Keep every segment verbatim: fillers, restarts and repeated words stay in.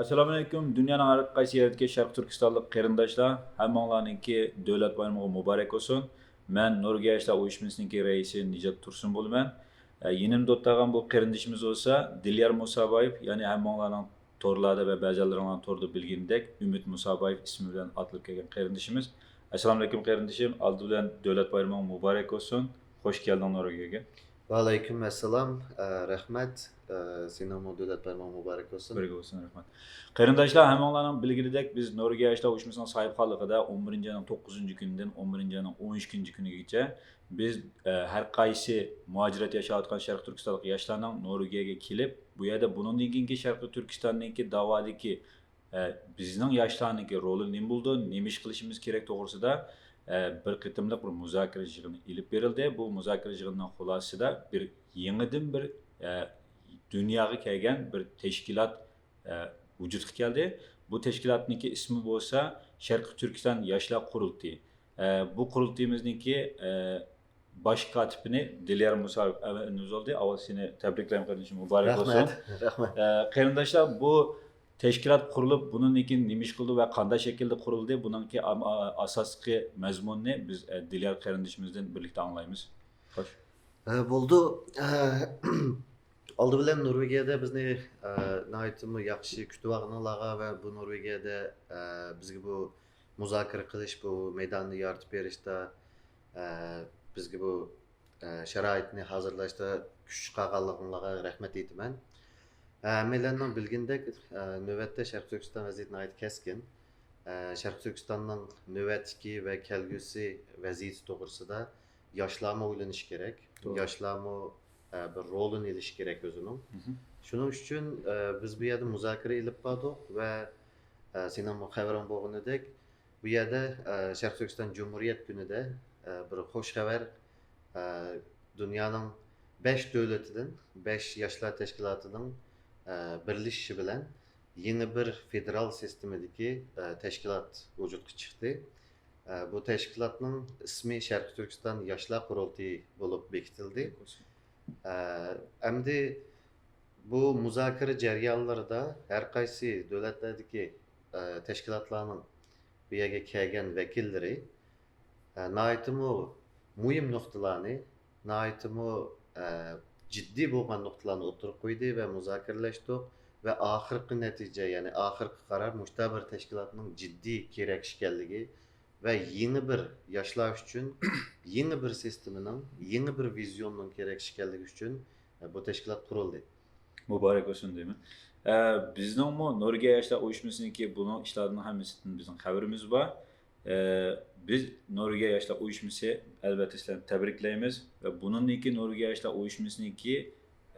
ئەسسالامۇئەلەيكۇم، دۇنيانىڭ ھەر قايسى يېرىدىكى شەرقىي تۈركىستانلىق قېرىنداشلار، ھەممىڭلارنىڭكى دۆلەت بايرىمىغا مۇبارەك بولسۇن. مەن نورۋېگىيە ياشلار ئۇيۇشمىسىنىڭكى رەئىسى نىجات تۇرسۇن بولىمەن. ئە، يېنىمدا ئولتۇرغان بۇ قېرىندىشىمىز بولسا دىليار مۇسابايېف، يەنى ھەممىڭلارنىڭ تورلاردا ۋە بەزىلىرىڭلارنىڭ توردا بىلگىنىدەك ئۈمىد مۇسابايېف ئىسمى بىلەن ئاتىلىپ كەلگەن قېرىندىشىمىز. ئەسسالامۇئەلەيكۇم قېرىندىشىم، ئالدى بىلەن دۆلەت بايرىمىڭ مۇبارەك بولسۇن. خوش كەلدىڭ نورۋېگىيەگە. ۋەئەلەيكۇم ئەسسالام. ئە، رەھمەت. ئە، سېنىڭمۇ دۆلەت بايرىمىڭ مۇبارەك بولسۇن. بىرگە بولسۇن، رەھمەت. قېرىنداشلار، ھەممىڭلارنىڭ بىلگىنىدەك، بىز نورۋېگىيە ياشلار ئۇيۇشمىسىنىڭ ساھىبخانلىقىدا ئون بىرىنچى ئاينىڭ توققۇزىنچى كۈنىدىن ئون بىرىنچى ئاينىڭ ئون ئىككىنچى كۈنىگىچە بىز، ئە، ھەر قايسى مۇھاجىرەت ياشاۋاتقان شەرقىي تۈركىستانلىق ياشلارنىڭ نورۋېگىيەگە كېلىپ، بۇ يەردە بۇنىڭدىن كېيىنكى شەرقىي تۈركىستاندىكى داۋادىكى، ئە، بىزنىڭ ياشلارنىڭكى رولى نېمە بولىدۇ، نېمە ئىش قىلىشىمىز كېرەك توغرىسىدا، ئە، بىر قېتىملىق بىر مۇزاكىرە يىغىنى ئېلىپ بېرىلدى. بۇ مۇزاكىرە يىغىنىنىڭ خۇلاسىسىدا بىر يېڭىدىن بىر، ئە، دۇنياغا كەلگەن بىر تەشكىلات، ئە، ۋۇجۇدقا كەلدى. بۇ تەشكىلاتنىڭكى ئىسمى بولسا شەرقىي تۈركىستان ياشلار قۇرۇلتىيى. ئە، بۇ قۇرۇلتىيىمىزنىڭكى، ئە، باش كاتىپىنى دىليار مۇسابىپ ئەۋەتىمىز بولدى. ئاۋۋال سېنى تەبرىكلەيمەن قېرىندىشىم، مۇبارەك بولسۇن. رەھمەت، رەھمەت. ئە، قېرىنداشلار، بۇ تەشكىلات قۇرۇلۇپ، بۇنىڭدىن كېيىن نېمە ئىش قىلدى ۋە قانداق شەكىلدە قۇرۇلدى؟ بۇنىڭكى ئام-، ئا-، ئاساسلىقى مەزمۇنىنى بىز، ئە، دىليار قېرىندىشىمىزدىن بىرلىكتە ئاڭلايمىز. خوش. ئە، بولدى. ئە، ئالدى بىلەن نورۋېگىيەدە بىزنى، ئە، ناھايىتىمۇ ياخشى كۈتۈۋالغىنىڭلارغا ۋە بۇ نورۋېگىيەدە، ئە، بىزگە بۇ مۇزاكىرە قىلىش، بۇ مەيداننى يارىتىپ بېرىشتا، ئە، بىزگە بۇ، ئە، شارائىتنى ھازىرلاشتا كۈچ چىقارغانلىقىڭلارغا رەھمەت ئېيتىمەن. ئە، ھەممەيلەننىڭ بىلگىنىدەك، ئە، نۆۋەتتە شەرقىي تۈركىستان ۋەزىيىتى ناھايىتى كەسكىن. ئە، شەرقىي تۈركىستاننىڭ نۆۋەتتىكى ۋە كەلگۈسى ۋەزىيىتى توغرىسىدا ياشلارمۇ ئويلىنىشى كېرەك. توغرا. ياشلارمۇ، ئە، بىر رولىنى ئېلىشى كېرەك ئۆزىنىڭ. مهم. شۇنىڭ ئۈچۈن، ئە، بىز بۇ يەردە مۇزاكىرە ئېلىپ باردۇق ۋە، ئە، سېنىڭمۇ خەۋىرىڭ بولغىنىدەك، بۇ يەردە، ئە، شەرقىي تۈركىستان جۇمھۇرىيەت كۈنىدە، ئە، بىر خوش خەۋەر، ئە، دۇنيانىڭ بەش دۆلىتىدىن، بەش ياشلار تەشكىلاتىنىڭ، ئە، بىرلىشىشى بىلەن يېڭى بىر فېدېرال سىستېمىدىكى، ئە، تەشكىلات ۋۇجۇدقا چىقتى. ئە، بۇ تەشكىلاتنىڭ ئىسمى شەرقىي تۈركىستان ياشلار قۇرۇلتىيى بولۇپ بېكىتىلدى. ئە، ئەمدى بۇ مۇزاكىرە جەريانلىرىدا ھەر قايسى دۆلەتلەردىكى، ئە، تەشكىلاتلارنىڭ بۇ يەرگە كەلگەن ۋەكىللىرى، ئە، ناھايىتىمۇ مۇھىم نۇقتىلارنى، ناھايىتىمۇ، ئە، جىددىي بولغان نۇقتىلارنى ئوتتۇرىغا قويدى ۋە مۇزاكىرىلەشتۇق ۋە ئاخىرقى نەتىجە، يەنى ئاخىرقى قارار مۇشۇنداق بىر تەشكىلاتنىڭ جىددىي كېرەك ئىكەنلىكى ۋە يېڭى بىر ياشلار ئۈچۈن يېڭى بىر سىستېمىنىڭ، يېڭى بىر ۋىزىيوننىڭ كېرەك ئىكەنلىكى ئۈچۈن، ئە، بۇ تەشكىلات قۇرۇلدى. مۇبارەك بولسۇن دەيمەن. ئە، بىزنىڭمۇ نورۋېگىيە ياشلار ئۇيۇشمىسىنىڭكى بۇنىڭ ئىشلاردىن ھەممىسىدىن بىزنىڭ خەۋىرىمىز بار. ئە، بىز نورۋېگىيە ياشلار ئۇيۇشمىسى ئەلۋەتتە سىلەرنى تەبرىكلەيمىز ۋە بۇنىڭدىن كېيىن نورۋېگىيە ياشلار ئۇيۇشمىسىنىڭكى،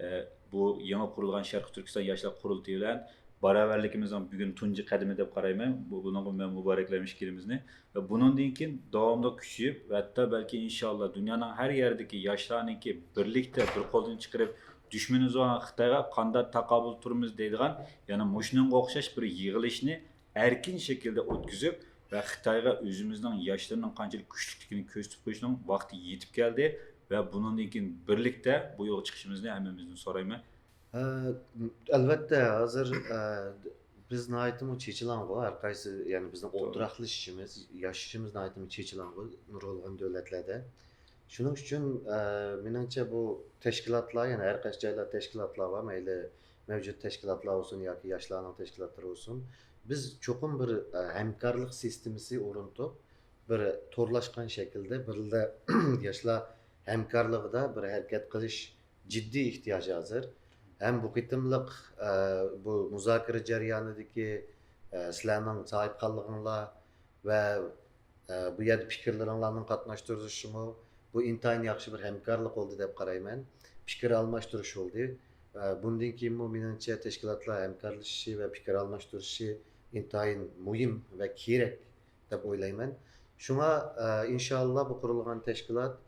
ئە، بۇ يېڭى قۇرۇلغان شەرقىي تۈركىستان ياشلار قۇرۇلتىيى بىلەن باراۋەرلىكىمىزنىڭ بۈگۈن تۇنجى قەدىمى دەپ قارايمەن. بۇ، بۇنىڭغا مەن مۇبارەكلەيمەن ئىككىلىمىزنى. ۋە بۇنىڭدىن كېيىن داۋاملىق كۈچىيىپ، ھەتتا بەلكى ئىنشاللا دۇنيانىڭ ھەر يەرىدىكى ياشلارنىڭكى بىرلىكتە بىر قولدىن چىقىرىپ، دۈشمىنىمىز بولغان خىتايغا قانداق تاقابىل تۇرىمىز دەيدىغان، يەنە مۇشۇنىڭغا ئوخشاش بىر يىغىلىشنى ئەركىن شەكىلدە ئۆتكۈزۈپ ۋە خىتايغا ئۆزىمىزنىڭ ياشلىرىنىڭ قانچىلىك كۈچلۈكلۈكىنى كۆرسىتىپ قويۇشنىڭ ۋاقتى يېتىپ كەلدى ۋە بۇنىڭدىن كېيىن بىرلىكتە بۇ يولغا چىقىشىمىزنى ھەممىمىزدىن سورايمەن. ئە، ئەلۋەتتە، ھازىر، ئە، بىز ناھايىتىمۇ چېچىلاڭغۇ، ھەر قايسى، يەنى بىزنىڭ توغرا. ئولتۇراقلىشىشىمىز، ياشىشىمىز ناھايىتىمۇ چېچىلاڭغۇ نۇرغۇنلىغان دۆلەتلەردە. شۇنىڭ ئۈچۈن، ئە، مېنىڭچە بۇ تەشكىلاتلار، يەنى ھەر قايسى جايلاردا تەشكىلاتلار بار، مەيلى مەۋجۇت تەشكىلاتلار بولسۇن ياكى ياشلارنىڭ تەشكىلاتلىرى بولسۇن. بىز چوقۇم بىر، ئە، ھەمكارلىق سىستېمىسى ئورنىتىپ، بىر تورلاشقان شەكىلدە بىرلا ياشلار ھەمكارلىقىدا بىر ھەرىكەت قىلىش جىددىي ئېھتىياج ھازىر. ھەم بۇ قېتىملىق، ئە، بۇ مۇزاكىرە جەريانىدىكى، ئە، سىلەرنىڭ ساھىبخانلىقىڭلار ۋە، ئە، بۇ يەردە پىكىرلىرىڭلارنىڭ قاتناشتۇرۇلۇشىمۇ، بۇ ئىنتايىن ياخشى بىر ھەمكارلىق بولدى دەپ قارايمەن. پىكىر ئالماشتۇرۇش بولدى. ئە، بۇندىن كېيىنمۇ مېنىڭچە تەشكىلاتلار ھەمكارلىشىشى ۋە پىكىر ئالماشتۇرۇشى ئىنتايىن مۇھىم ۋە كېرەك دەپ ئويلايمەن. شۇڭا، ئە، ئىنشاللا بۇ قۇرۇلغان تەشكىلات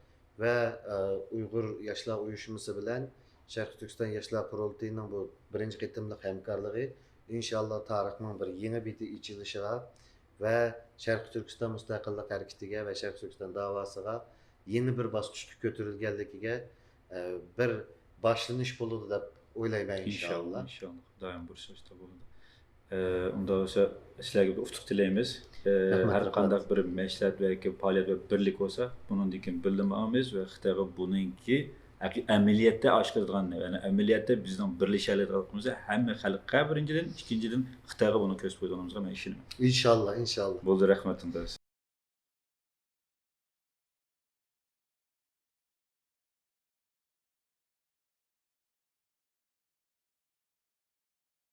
ۋە، ئە، ئۇيغۇر ياشلار ئۇيۇشمىسى بىلەن شەرقىي تۈركىستان ياشلار قۇرۇلتىيىنىڭ بۇ بىرىنچى قېتىملىق ھەمكارلىقى ئىنشاللا تارىخنىڭ بىر يېڭى بېتى ئېچىلىشىغا ۋە شەرقىي تۈركىستان مۇستەقىللىق ھەرىكىتىگە ۋە شەرقىي تۈركىستان داۋاسىغا يېڭى بىر باسقۇچقا كۆتۈرۈلگەنلىكىگە، ئە، بىر باشلىنىش بولىدۇ دەپ ئويلايمەن ئىنشاللا، ئىنشاللا. ئىنشاللا. خۇدايىم بۇيرۇسا شۇنداق بولىدۇ. ئۇنداق بولسا سىلەرگە بىر ئۇتۇق تىلەيمىز. رەھمەت، ھەر رەھمەت. قانداق بىر مەشرەپ ياكى پائالىيەت ۋە بىرلىك بولسا، بۇنىڭدىن كېيىن بىللە ماڭىمىز ۋە خىتايغا بۇنىڭكى ھەقىقىي ئەمەلىيەتتە ئاشكارىلىغان، يەنى ئەمەلىيەتتە بىزنىڭ بىرلىشەلەيدىغانلىقىمىزنى ھەممە خەلققە بىرىنچىدىن، ئىككىنچىدىن خىتايغا بۇنى كۆرسىتىپ قويىدىغانلىقىمىزغا مەن ئىشىنىمەن. ئىنشاللا، ئىنشاللا. بولدى، رەھمەت ئۇنداق.